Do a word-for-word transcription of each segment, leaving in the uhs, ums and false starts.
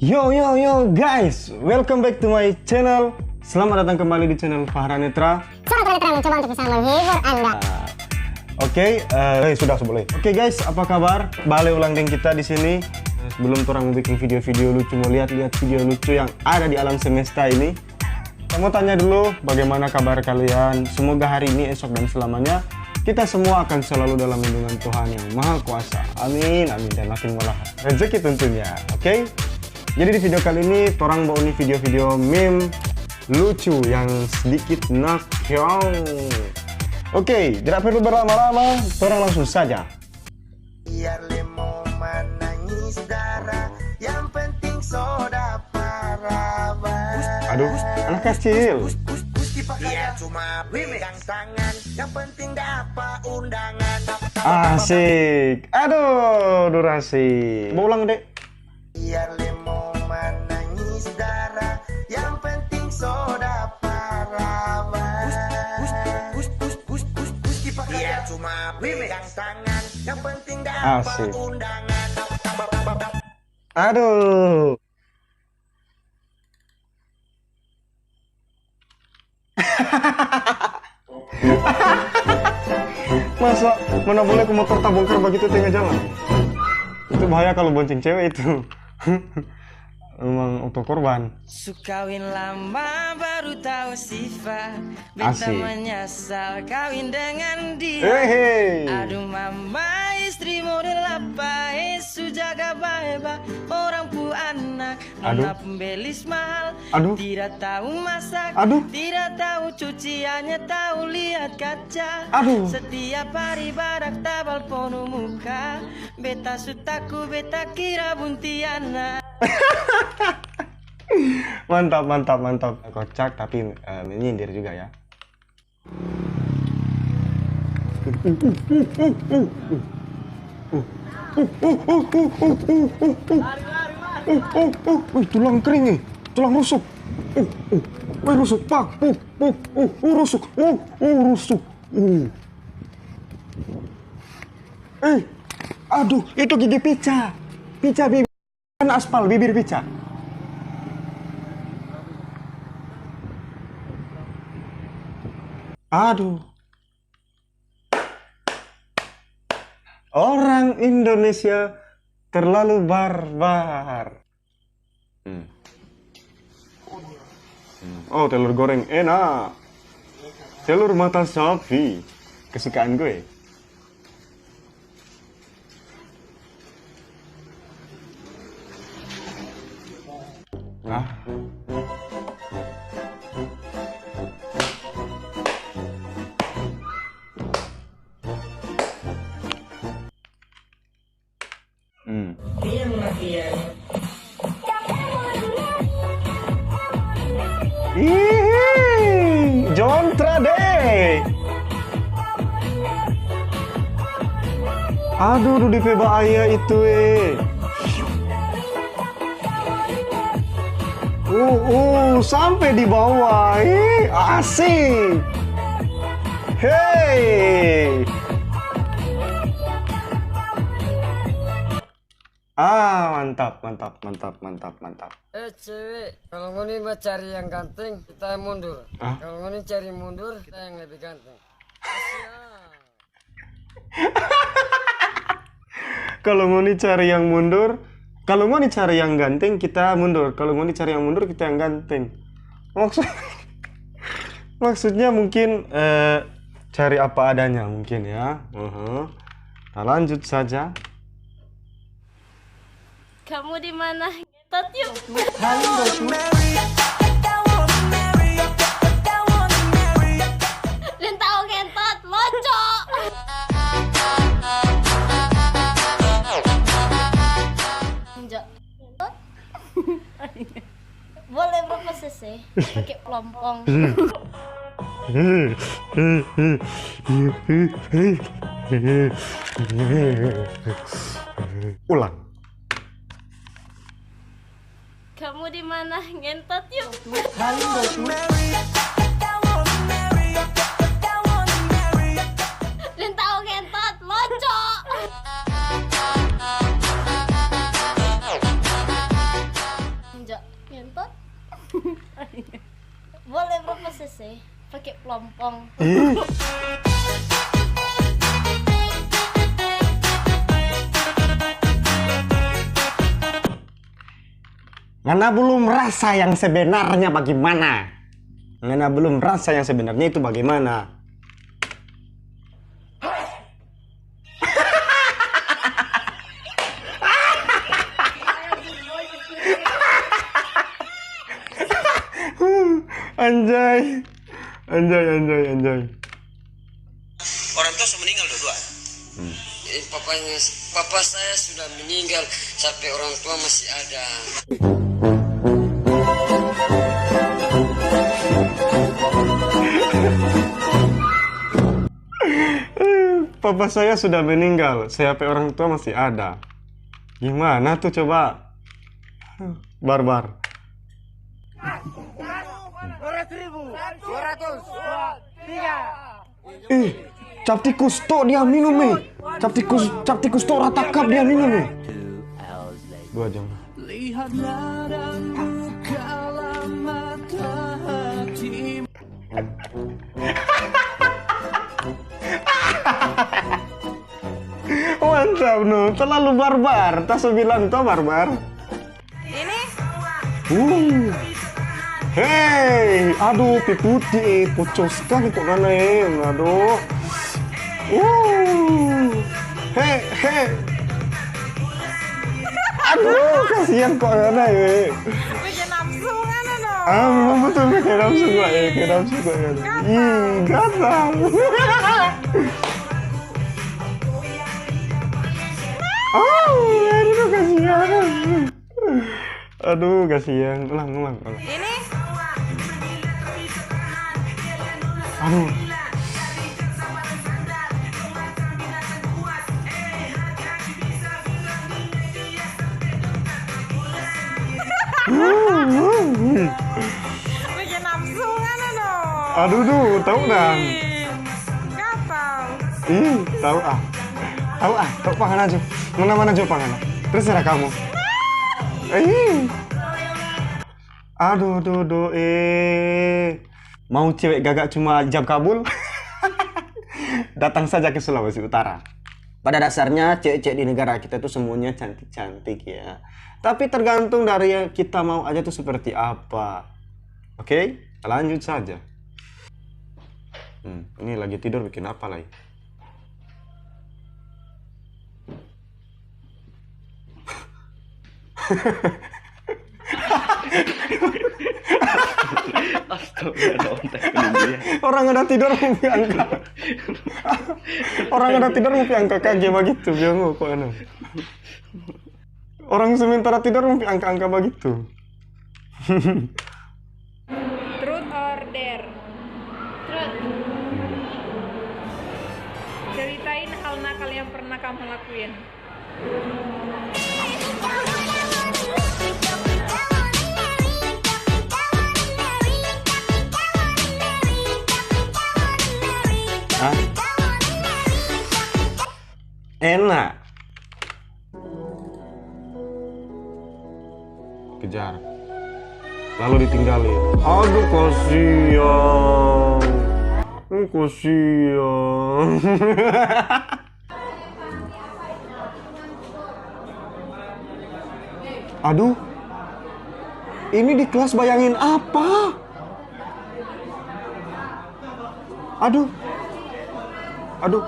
Yo, yo, yo, guys, welcome back to my channel. Selamat datang kembali di channel Fahra Netra. Seorang tunanetra yang mencoba untuk bisa menghibur Anda. Ah, oke, eh, eh, sudah, sudah boleh. Oke, guys, apa kabar? Bale ulang deng kita di sini. Sebelum torang mo bikin video-video lucu, mo lihat-lihat video lucu yang ada di alam semesta ini, kita mo tanya dulu bagaimana kabar kalian. Semoga hari ini, esok, dan selamanya kita semua akan selalu dalam lindungan Tuhan yang Maha Kuasa. Amin, amin, dan makin murah rezeki tentunya. Oke? Jadi di video kali ini, torang bawa ini video-video meme lucu yang sedikit nakal. Oke, tidak perlu berlama-lama, torang langsung saja. Biar le mo manangis dara, yang penting so dapa raba. Aduh, anak kecil. Dia cuma pegang tangan, yang penting dapa undangan. Asik. Aduh, durasi. Mau ulang, Dek. Biar le mo manangis dara, yang penting so dapa raba. Dia cuma pegang tangan, yang penting dapa undangan. Aduh. Masa mana boleh ku motor tabongkar bagitu tengah jalan? Itu bahaya kalau bonceng cewek itu. Memang auto korban. Su kawin lama baru tau sifat. Beta menyesal kawin dengan dia. Hehe. Aduh mama, istri model apa, eh, su jaga bae ba orang pu anak. Aduh. Nona pung belis mahal. Aduh. Tidak tau masak. Aduh. Tidak tau cuci, hanya tau lihat kaca. Aduh. Setiap hari badak tabal ponu muka. Beta su taku, beta kira buntiana. Mantap, mantap, mantap. Kocak tapi, eh, menyindir juga ya. Wih, tulang kering nih, tulang rusuk. Uh, uh, wih, rusuk, pak, uh, uh, uh, uh, rusuk, uh, uh, rusuk, uh. Eh, aduh, itu gigi pica, pica bibir. Kan aspal bibir pica. Aduh. Orang Indonesia terlalu barbar. Hmm. Hmm. Oh, telur goreng enak. Telur mata sapi kesukaan gue. Ah. Hmm. Ih, John Trade. Aduh, dudu pe bahaya itu, eh. Uh, uh, sampe di bawah, eh, asik. Hei. Ah, mantap, mantap, mantap, mantap, mantap. Eh, cewek, kalau ngoni mau cari yang ganteng, kita mundur. Ah? Kalau ngoni cari mundur, kita yang lebih ganteng. Kasian. Kalau ngoni cari yang mundur, kalau ngoni cari yang ganteng, kita mundur. Kalau ngoni cari yang mundur, kita yang ganteng. Maksud, maksudnya mungkin, eh, cari apa adanya mungkin ya. Uhum. Nah, lanjut saja. Kamu di mana? Ngentot yuk. Lintau ngentot, loco. Njo. Ngentot. Boleh berapa cc? Pakai pelompong. Ulang. Kamu di mana? Ngentot yuk. Lintau ngentot, loco. Pakai pelompong. Ngana belum rasa yang sebenarnya bagaimana. Ngana belum rasa yang sebenarnya itu bagaimana. Anjay. Anjay, anjay, anjay. Orang tua sudah meninggal dua-dua. Eh, papanya, papa saya sudah meninggal sampai orang tua masih ada. Papa saya sudah meninggal, saya pe orang tua masih ada. Gimana tuh coba? Barbar. Dua ratus ribu. Dua ratus. Dua, tiga. Eh, cap tikus tok dia minum eh. Cap tikus, cap tikus tok ratakap dia minum eh. Dua jam. Mantap no, terlalu barbar. Ta so bilang to barbar. Ini Uh. Hei, aduh, pi puti eh, pocos skali kok ngana eh, aduh. Uh. Hei, hei. Aduh, kasihan kok ngana eh. Bikin nafsu ngana no. Ah, memang betul bikin nafsu gua eh, bikin nafsu gua eh. Ih, gatal. Oh, aduh, kasihan. Aduh, kasihan. Ulang, ulang, ulang. Ini Aduh. Bikin nafsu ngana no. Aduh, duh, tahu dong. Ih, gatal. Ih, tahu ah. Tahu ah, tahu pangan aja. Mana-mana juga pangan. Terserah kamu. Ih. Aduh, duh, duh, eh. Mau cewek gagak cuma ijab kabul? Datang saja ke Sulawesi Utara. Pada dasarnya cewek-cewek di negara kita itu semuanya cantik-cantik ya. Tapi tergantung dari yang kita mau aja tuh seperti apa. Oke, lanjut saja. Hmm, ini lagi tidur bikin apa lagi? Astaga, ada ontek ini dia. Orang ada tidur mau pi angka. Orang ada tidur mau pi angka kage bagitu, biar mau kok anu. Orang sementara tidur mau pi angka-angka bagitu. Truth or dare? Truth. Ceritain hal nakal yang pernah kamu lakuin. Hah? Enak. Kejar. Lalu ditinggalin. Aduh, kasihan. Aduh, kasihan. Aduh. Ini di kelas bayangin apa? Aduh. Aduh.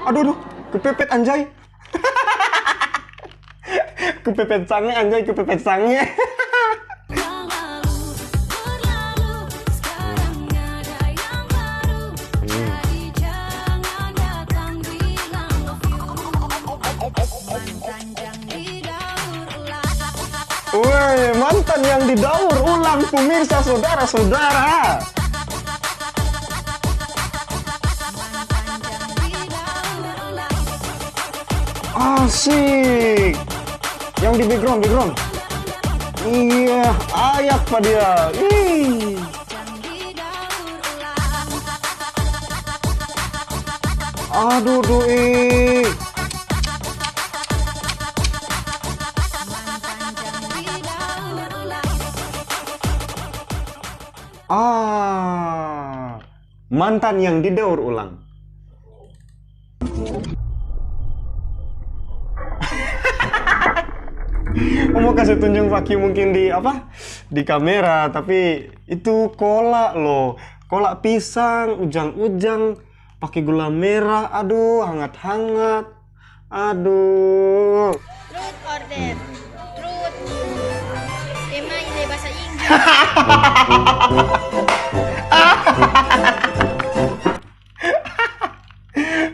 Aduh, aduh. Kepepet, anjay. Kepepet sange, anjay, kepepet sange. Yang lalu berlalu, sekarang ada yang baru. Jadi jangan datang bilang love you. Mantan yang didaur ulang. Woi, mantan yang didaur ulang, pemirsa, saudara-saudara. Asik. Yang di background, background. Iya, ayak pa dia. Ih. Aduh, duh, ih. Ah. Mantan yang didaur ulang. Mau kasih tunjung paki mungkin di apa? Di kamera, tapi itu kola loh. Kola pisang, ujang-ujang, pakai gula merah, aduh, hangat-hangat. Aduh. Truth or dare? Truth. Tema ini bahasa Inggris.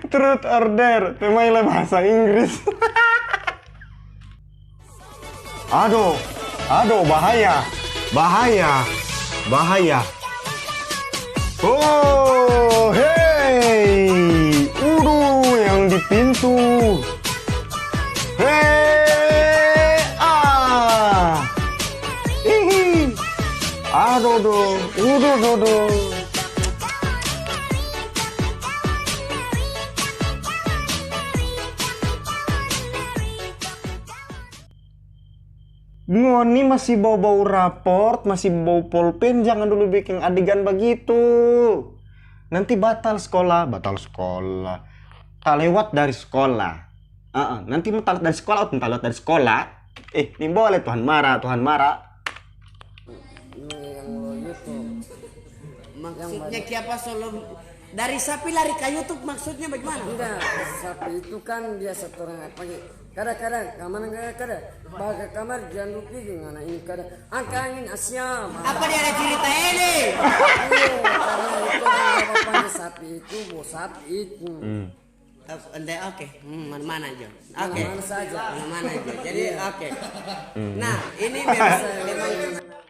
Truth or dare? Tema ini bahasa Inggris. Aduh, aduh, bahaya, bahaya, bahaya. Oh, hei, udu yang di pintu. Hei, ah, hihi, aduh, duh, udu, duh, duh. Ngoni masih bau-bau raport, masih bau polpen, jangan dulu biking adegan bagitu. Nanti batal skolah, batal skolah. Talewat dari skolah. Heeh, nanti mo talewat dari skolah, talewat dari skolah. Eh, nimbole Tuhan mara, Tuhan mara. Maksudnya kiapa solo dari sapi lari ka YouTube, maksudnya bagaimana? Enggak, sapi itu kan biasa torang apa ge. Kada, kada, kamar enggak kada. Bawa ka kamar, jangan lupa pigi ngana ini kada. Angka angin Asia, mantap. Apa dia ada cerita ini? Iya, karena itu kan apa-apa, sapi itu, bo sapi itu. Hmm. Oke, hmm, mana-mana jo. Oke. Mana-mana saja. Mana-mana jo. Jadi, oke. Hmm. Nah, ini memang, memang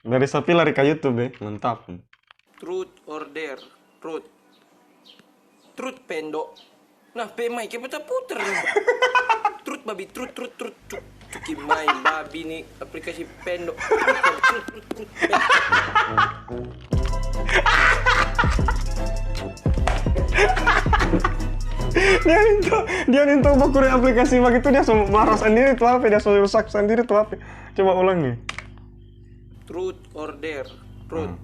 Dari sapi lari ka YouTube, eh. Mantap. Truth or dare? Truth. Truth, Pendo. Nah, pe mai ke puter-puter. Truth, babi, truth, truth, truth. Cuk, cuki mai, babi ni, aplikasi Pendo. Truth, babi, truth, truth, truth, Pendo. Dia minta, dia minta bakure aplikasi bagitu, dia so marah sandiri tu apa, dia so rusak sandiri tu apa. Coba ulang ni. Truth or dare? Truth. Hmm.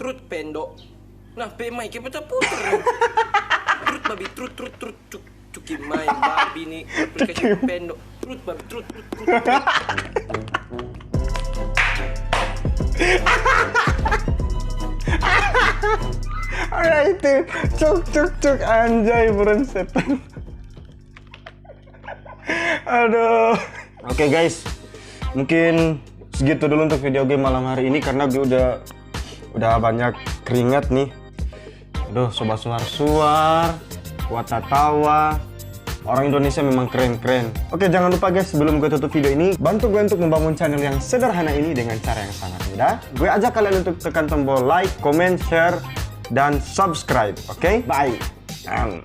Truth, Pendo. Nah, pe mai ke puter-puter. Truth, babi, truth, truth, truth, cuk, cuki mai, babi ni, aplikasi Pendo. Truth, babi, truth, truth, truth, truth. Alright, cuk, cuk, cuk, anjay, buran setan. Aduh. Oke, guys, mungkin segitu dulu untuk video gue malam hari ini karena gue udah udah banyak keringat nih. Aduh, coba suar-suar, kuat tatawa. Orang Indonesia memang keren-keren. Oke, jangan lupa guys, sebelum gue tutup video ini, bantu gue untuk membangun channel yang sederhana ini dengan cara yang sangat mudah. Gue ajak kalian untuk tekan tombol like, comment, share, dan subscribe. Oke, bye. Am.